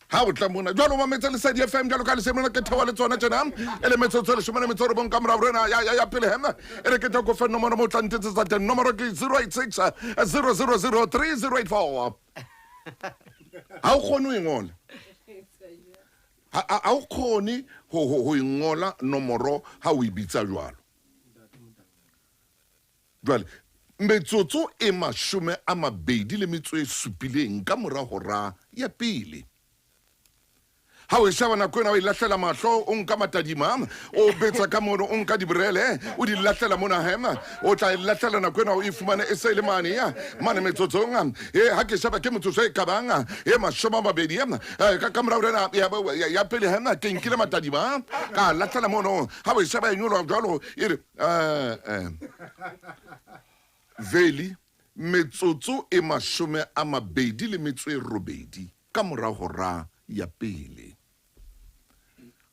Ha o tla mona jwalo, o mametse Lesedi FM jwalo ka lese mona ke thewa le tsona tjena e le metsotso e leshome le metso e robong ka morao rena ya pele hem e re ke tla ko fe nomoro mo o tla ntetsetsa teng. Nomoro ke 086 000 3084. Ha o kgone ho e ngola, ha o kgone ho e ngola nomoro ha o e bitsa jwalo. Jwale, metsotso e 27 ka mora hora ya pele. Ha o e sheba nako ena, o e lahlela mahlo, o nka matadima, o betsa ka mono, o nka diborele, o di lahlela mona hem, o tla e lahlela nako ena, o e fumane e se e le mane, mane metsotsong. E, ha ke sheba ke metsotso e ka bang e 20 ka mora hora ena ya pele hem, ke nkile matadima, ka lahlela mono. Ha o e sheba e nyoloha jwalo, e re, Eh, Veli, metsotso e 28 ka mora hora ya pele.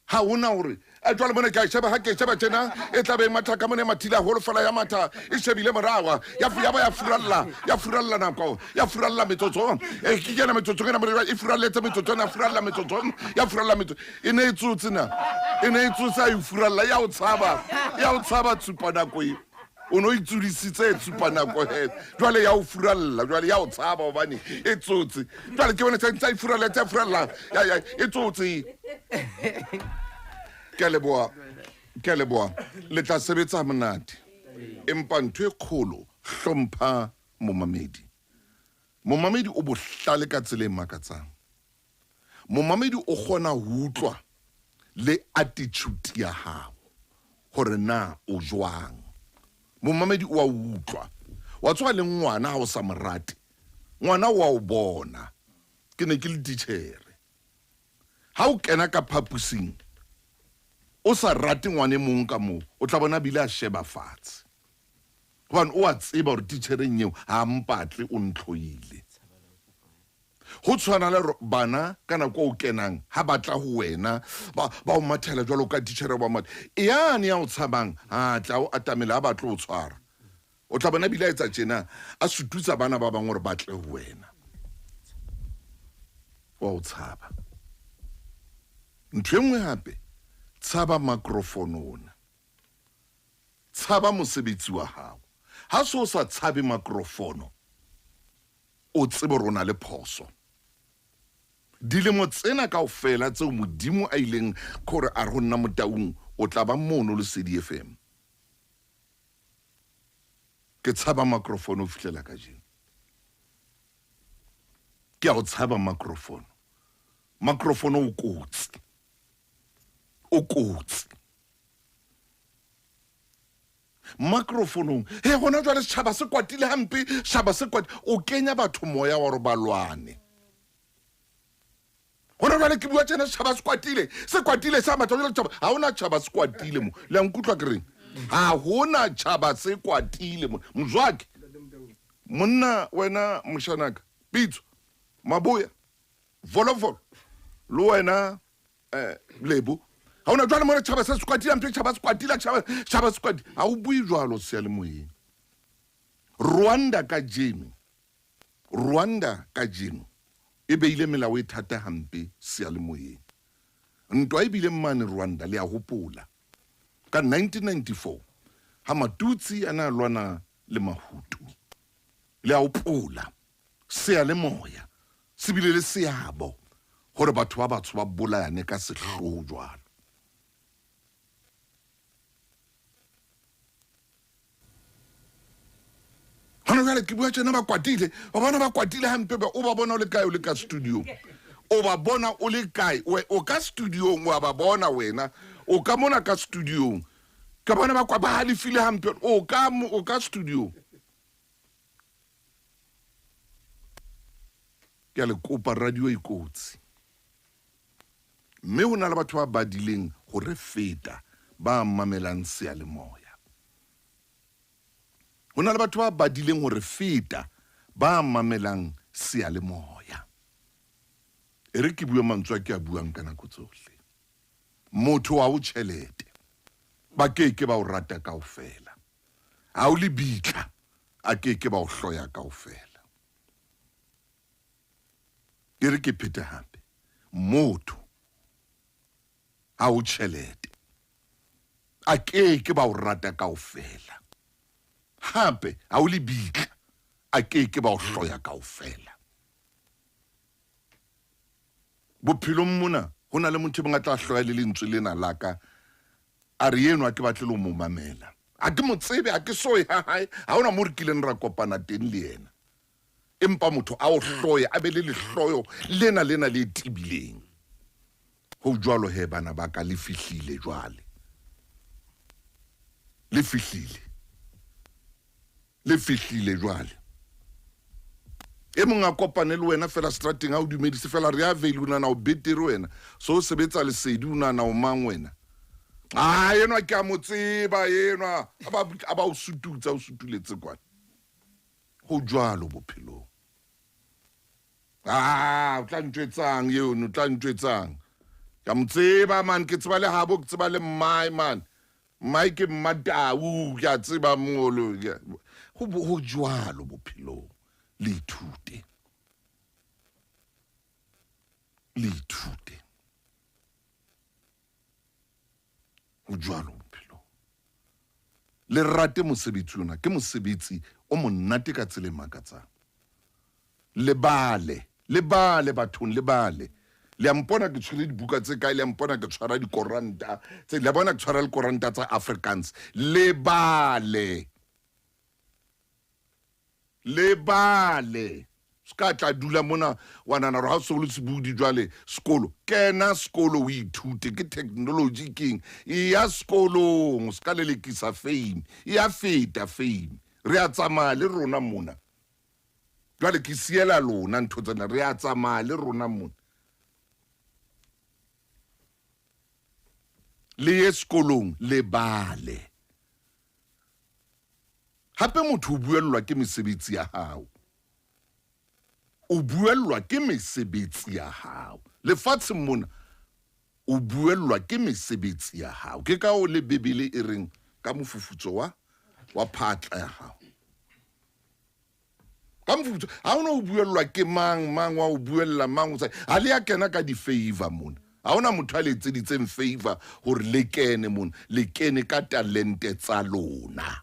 Ha hona hore a jwale mona ke a sheba, ha ke sheba tjena e tla be e matha ka mona, e mathile haholo fela, ya matha e shebile morawa, ya ya ba ya furalla, ya furalla nako, ya furalla metsotso, e ke kena metsotso ena mona, e furalletse metsotso ena, furalla metsotso, ya furalla metsotso. E ne e tsotse na? E ne e tsotse a e furalla, ya o tshaba, ya o tshaba tshupa nako e. O no itsudisitse tshupa nako he. Jwale ya o furalla, jwale ya o tshaba hobane e tsotse. Jwale ke bone tsa e furalla, tsa e furalla, ya ya e tsotse. Ke a leboha, ke a leboha. Le tla sebetsa monate. Empa ntho e kgolo, hlompha momamedi. Momamedi o bohlale ka tsela e makatsang. Momamedi o kgona ho utlwa le attitude ya hao hore na o jwang. Momamedi o a utlwa. Wa tswa le ngwana ha o sa mo rate, ngwana o a o bona. Ke ne ke le titjhere. Ha o kena ka phapusing o sa rate ngwana e mong ka moo, o tla bona bile a sheba fatshe. Hobane o a tseba hore titjhereng eo ha a mpatle, o ntlhoile. Ho tshwana le bana ka nako o kenang ha ba tla ho wena, ba ba o mathela jwalo ka titjhere ba matha. Yane ya o tshabang ha tla o atamela, ha batle o tshwara. O tla bona bile a etsa tjena, a sututsa bana ba bang hore ba tle ho wena. Wa o tshaba. Ntho e nngwe hape, tshaba microphone ona. Tshaba mosebetsi wa hao. Ha so sa tshabe microphone, o tsebe hore o na le phoso. Dilemo tsena kaofela tseo Modimo a ileng kore a re ho nna Motaung, o tla ba mono Lesedi FM. Ke tshaba microphone ho fihlela kajeno. Ke a o tshaba microphone. Microphone o kotsi. O kotsi. Macrofonong he gona jwale setšhaba se kwatile hampe, setšhaba se kwatile, o kenya batho moya wa gore ba lwane. Gona jwale ke bua tjena, setšhaba se kwatile, se kwatile sa matha jwale tšhaba, ga ona tšhaba se kwatile mo. Le a nkutlwa ke reng? Ga gona tšhaba se kwatile mo. Mzwake, monna wena moshanaka, Pitso, Maboya, Volovolo, le wena eh Lebo, ha ona jwale mona tjhaba se se kwatile ntho, tjhaba se kwatile, tjhaba se kwatile. Ha o bue jwalo seyalemoyeng. Rwanda kajeno, Rwanda kajeno e beile melao e thata hampe seyalemoyeng. Ntwa e bile mane Rwanda, le a hopola ka 1994 ha Matutsi a na lwana le Mahutu, le a hopola seyalemoya se bile le seabo gore batho ba batsho ba bolayane ka sehloho jwalo. Gona jwale ke bua tjena ba kwatile, ba bona ba kwatile hampe, o ba bona o le kae? O le ka studiong, o ba bona o le kae? O ka studiong, wa ba bona wena, o ka mona ka studiong, ka bona ba kwa ba halefile hampe, o ka studiong. Ke a le kopa, radio e kotsi, mme ho na le batho ba badileng ho re feta ba mamelang seyalemoya. Ho na le batho ba badileng ho re feta ba mamelang seyalemoya. E re ke bue mantswe a ke a buang ka nako tsohle. Motho wa o tjhelete, ba ke ke ba o rata kaofela. Ha o lebitla, a ke ke ba o hloya kaofela. E re ke phete hape. motho, ha o tjhelete. A ke ke ba o rata kaofela. Hape ha o lebitla, a ke ke ba o hloya kaofela. Bophelong mona ho na le motho e mong a tla hloya le lentswe lena la ka, a re enwa ke batle le ho mo mamela. Ha ke mo tsebe, ha ke so ye ha hae, ha hona moo re kileng ra kopana teng le yena. Empa motho a o hloye, a be le lehloyo lena lena le tebileng. Ho jwalo he bana ba ka, le fihlile jwale. Le fihlile. Le fihlile jwale. E mong a kopane le wena fela strateng, a o dumedise fela, re a veile, o nahana o betere wena. So o sebetsa lesedi, o nahana o mang wena? Ah, enwa ke a mo tseba enwa. A ba o sututsa, o sutuletse kwana. Ho jwalo bophelong. Ah, o tla ntjwetsang eno, o tla ntjwetsang. Ke a mo tseba man, ke tseba le habo, ke tseba le mmae man. Mmae ke mmatau, ke a tseba molo. Ho jwalo bophelong. Le ithute. Le ithute. Ho jwalo bophelong. Le rate mosebetsi ona, ke mosebetsi o monate ka tsela e makatsang. Le bale, le bale bathong, le bale. Le a mpona ke tshwere dibuka tse kae, le a mpona ke tshwara dikoranta tse, le a bona ke tshwara dikoranta tsa Afrikaans. Le bale. Le bale. Se ka tla dula mona wa nahana hore ha o se o le sebudi jwale sekolo. Kena sekolo o ithute, ke technology keng. E ya sekolong, o se ka lelekisa fame. E ya feta fame. Re a tsamaya le rona mona. Jwale ke siela lona ntho tsena, re a tsamaya le rona mona. Le ye sekolong le bale. Hape motho o buellwa ke mesebetsi ya hao. O buellwa ke mesebetsi ya hao. Lefatsheng mona o buellwa ke mesebetsi ya hao. Ke ka o le Bibele e reng ka mofufutso wa wa phatla ya hao. Ka mofufutso ha ona o buellwa ke mang mang wa o buella mang o sa ha le ya kena ka di favor mona. Ha ona motho a le etseditseng favor hore le kene mona, le kene ka talente tsa lona.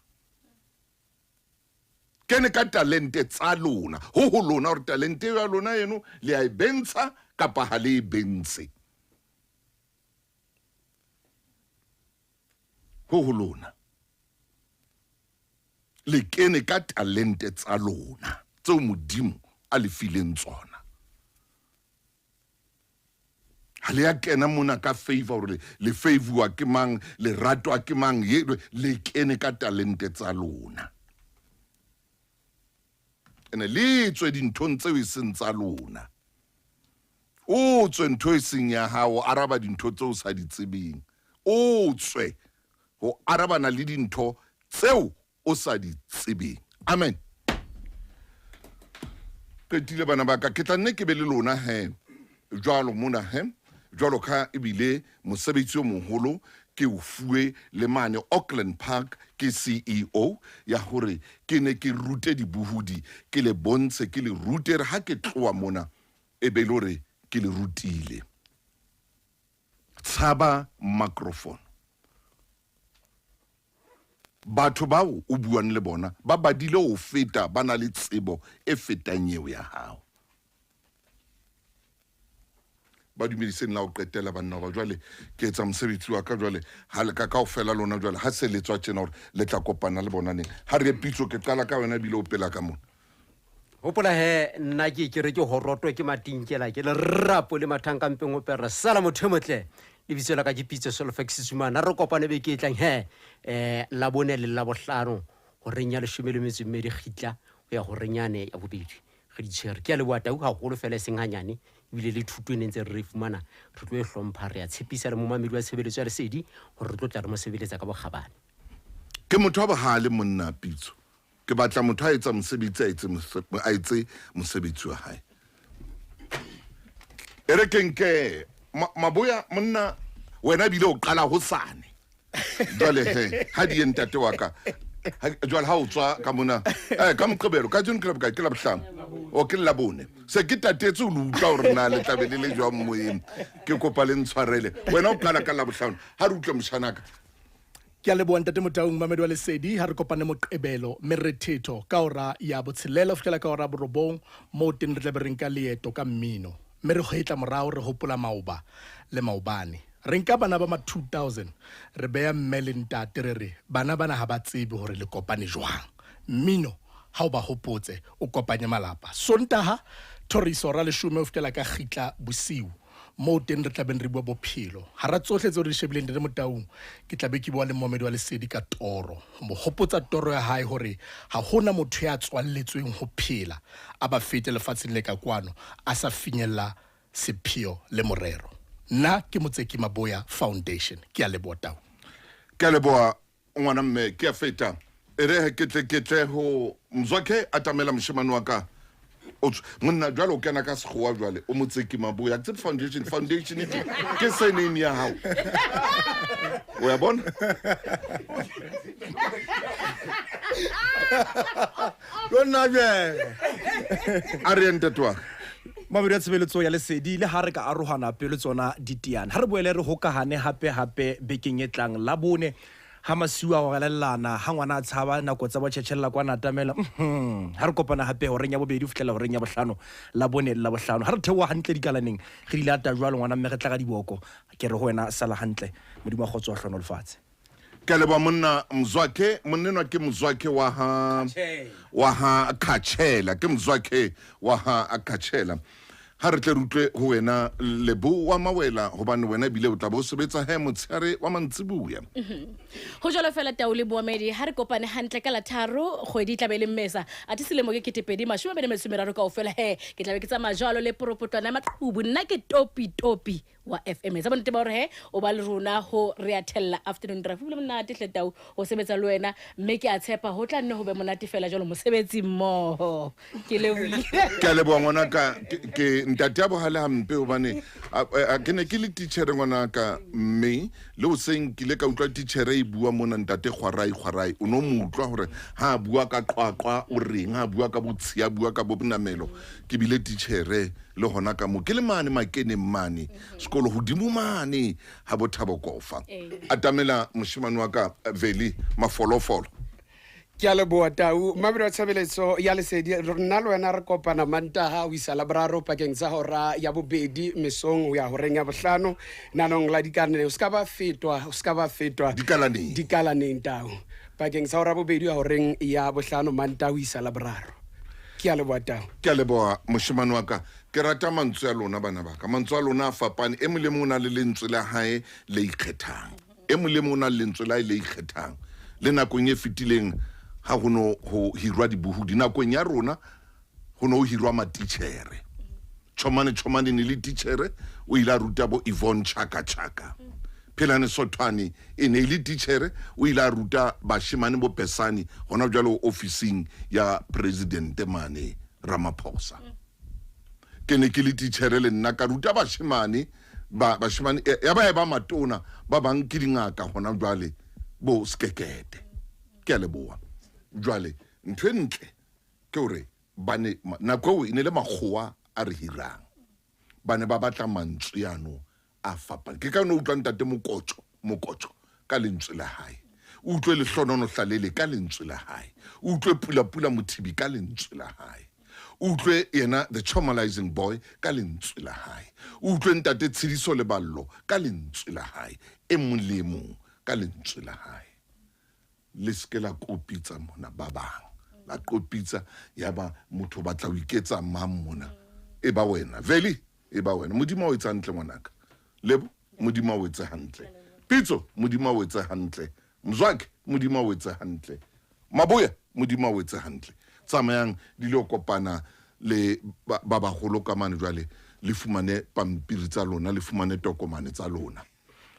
Kene ka talente tsa lona. Ho ho lona hore talente ya lona eno le a e bentsha kapa ha le e bentshe. Ho ho lona. Le kene ka talente tsa lona tseo Modimo a le fileng tsona. Ha le ya kena mona ka favor hore le favor ke mang, le ratwa ke mang, ye le kene ka talente tsa lona. Ene le tswe dinthong tseo e seng tsa lona. O tswe ntho e seng ya hao, araba dintho tseo o sa di tsebeng. O tswe ho arabana le dintho tseo o sa di tsebeng. Amen. Qetile bana ba ka, ke tla nne ke be le lona he jwalo mona he jwalo ka ebile mosebetsi o moholo ke o fuwe le mane Auckland Park ke CEO ya hore ke ne ke rute dibohodi, ke le bontshe, ke le rute re ha ke tloha mona e be le hore ke le rutile. Tshaba microphone. Batho bao o buang le bona ba badile ho feta, ba na le tsebo e fetang eo ya hao. Ba dumediseng la ho qetela banna ba jwale ke etsa mosebetsi wa ka jwale ha le ka kaofela lona jwale ha se le tswa tjena hore le tla kopana le bona neng. Ha re ye pitso ke qala ka wena ebile o pela ka mona. Hopola he nna ke ke re ke horoto ke matinkela ke lerapo le mathang ka mpeng opera sala motho e motle lebitso la ka ke Pitso Solofex Zumana re kopane beke e tlang he eh labone le labohlano horeng ya leshome le metso e mmedi kgitla ho ya horeng yane ya bobedi re di tshwere ke a leboha tau haholo fela e seng hanyane ebile le thuto e ne ntse re re fumana re tlo e hlompha re a tshepisa le momamedi wa tshebeletso ya lesedi hore re tlo tla re mo sebeletsa ka bokgabane. Ke motho wa bohale monna Pitso. Ke batla motho a etsa mosebetsi a etse a etse mosebetsi wa hae. E re ke nke Maboya monna wena ebile o qala hosane. Jwale he ha di ye ntate wa ka. Jwale ha o tswa ka mona ka Moqebelo, kajeno ke la bokae? Ke Labohlano o ke Labone. Se ke tatetse ho le utlwa hore na le tlabe le le jwang moyeng. Ke kopa le ntshwarele. Wena o qala ka Labohlano. Ha re utlwe moshanaka. Ke a leboha ntate Motaung, mamedi wa Lesedi. Ha re kopane Moqebelo merethetho ka hora ya botshelela ho fihlela ka hora ya borobong, moo teng re tlabe re nka leeto ka mmino mme re hetla morao re hopola maoba le maobane. Re nka bana ba ma 2000 re beha mme le ntate re re bana bana ha ba tsebe hore le kopane jwang. Mmino ha o ba hopotse o kopanye malapa. Sontaha thoriso hora leshome ho fihlela ka kgitla bosiu, moo teng re tlabeng re bua bophelo. Hara tsohle tseo re di shebileng ntate Motaung, ke tlabe ke bua le momamedi wa Lesedi ka toro, ho mo hopotsa toro ya hae hore ha hona motho ya tswalletsweng ho phela a ba fete lefatsheng le ka kwano a sa finyella sepheo le morero. Nna ke Motseki Maboya Foundation. Ke a leboha Tau. Ke a leboha ngwana mme, ke a feta. E re ke tle ke tle ho Mzwakhe, atamela moshemane wa ka. O monna jwale o kena ka sekgowa jwale, o Motseki Maboya. Ke tsebe foundation, foundation e ke surname ya hao. O ya bona? Lo nna bjale. A re ye ntate wa ka. Mabedi a tshebeletso ya Lesedi, le ha re ka arohana pelo tsona di teane. Ha re boele re hokahane hape hape bekeng e tlang Labone, ha masiu a gorelellana, ha ngwana a tshaba nako tsa botjhetjhella kwana atamela. Ha re kopana hape horeng ya bobedi ho fihlela horeng ya bohlano Labone le Labohlano. Ha re theoha hantle dikalaneng, re di lata jwalo ngwana mme re tla ka diboko. Ke re ho wena sala hantle. Modimo wa kgotso a hlohonolofatse. Ke a leboha monna Mzwakhe. Monnenwa ke Mzwakhe wa ha wa ha Khatshela. Ke Mzwakhe wa ha Khatshela. Ha re tle re utlwe ho wena Lebo wa Mawela, hobane wena ebile o tla bo sebetsa he motshehare wa mantsibuya. Ho jwalo fela Tau le Boamedi, ha re kopane hantle ka la tharo kgwedi e tla be e le Mmesa. Athe selemo ke 2023 kaofela he ke tla be ke tsamaya jwalo le poropotlwana ya maqhubu. Nna ke Topi Topi wa FM. Etsa bonnete ba hore he o ba le rona ho re a thella afternoon drive. Ebile monate hle Tau ho sebetsa le wena, mme ke a tshepa ho tla nne ho be monate fela jwalo mosebetsi mmoho. Ke lebohile. Ke a leboha ngwanaka. Ke ntate ya bohale hampe hobane ke ne ke le titjhere ngwanaka, mme le hoseng ke ile ka utlwa titjhere e bua mona, ntate Kgwarai Kgwarai. O no mo utlwa hore ha a bua ka qwaqwa o reng, ha a bua ka botshiya, a bua ka bobonamelo. Ke bile titjhere le hona ka moo ke le mane makeneng mane sekolo hodimo mane ha bo Thabo Kofa. Atamela moshemane wa ka Veli mafolofolo. Ke a leboha Tau. Mamedi wa tshebeletso ya Lesedi, nna le wena re kopana Mantaha ho isa Laboraro pakeng tsa hora ya bobedi mesong ho ya horeng ya bohlano nanong la dikalaneng. O ska ba fetwa, o ska ba fetwa. Dikalaneng. Dikalaneng Tau. Pakeng tsa hora bobedi ho ya horeng ya bohlano Mantaha ho isa Laboraro. Ke a leboha Tau. Ke a leboha moshemane wa ka. Ke rata mantswe a lona bana ba ka. Mantswe a lona a fapane. E mong le mong o na le lentswe la hae le ikgethang. E mong le mong o na le lentswe la hae le ikgethang. Le nakong e fetileng ha ho no ho hirwa dibohodi, nakong ya rona ho no ho hirwa matitjhere. Chomane Chomane ne le titjhere, o ile a ruta bo Yvonne Chaka Chaka. Phelane Sothwane e ne e le titjhere, o ile a ruta bashemane bo Pesane hona jwale ofising ya presidente mane Ramaphosa. Ke ne ke le titjhere le nna, ka ruta bashemane ba bashemane ya ba e ba matona, ba bang ke dingaka hona jwale bo Sekekete. Ke a leboha. Jwale ntho e ntle ke hore bane nako eo e ne le makgowa a re hirang. Ba ne ba batla mantswe ano a fapane. Ke ka no utlwa ntate Mokotjo, Mokotjo ka lentswe la hae. O utlwe Lehlonono Hlalele ka lentswe la hae. O utlwe Pula Pula Mothibi ka lentswe la hae. O utlwe yena the Chomalizing Boy ka lentswe la hae. O utlwe ntate Tshidiso Leballo ka lentswe la hae. E mong le e mong ka lentswe la hae. Le se ke la kopitsa mona ba bang. La kopitsa ya ba motho o batla ho iketsa mang mona. E ba wena. Veli, e ba wena. Modimo a o etse hantle ngwanaka. Lebo, Modimo a o etse hantle. Pitso, Modimo a o etse hantle. Mzwakhe, Modimo a o etse hantle. Maboya, Modimo a o etse hantle. Tsamayang le lo kopana le ba baholo ka mane jwale, le fumane pampiri tsa lona, le fumane tokomane tsa lona.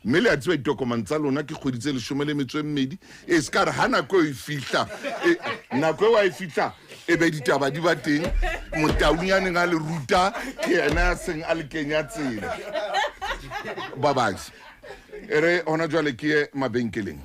Mme le a tseba ditokomane tsa lona ke kgwedi tse leshome le metso e mmedi. E se ka re ha nako eo e fihla, nako eo a e fihla, e be ditaba di ba teng. Motaunyaneng a le ruta, ke yena ya seng a le kenya tsela. Ba bang. E re hona jwale ke ye mabenkeleng.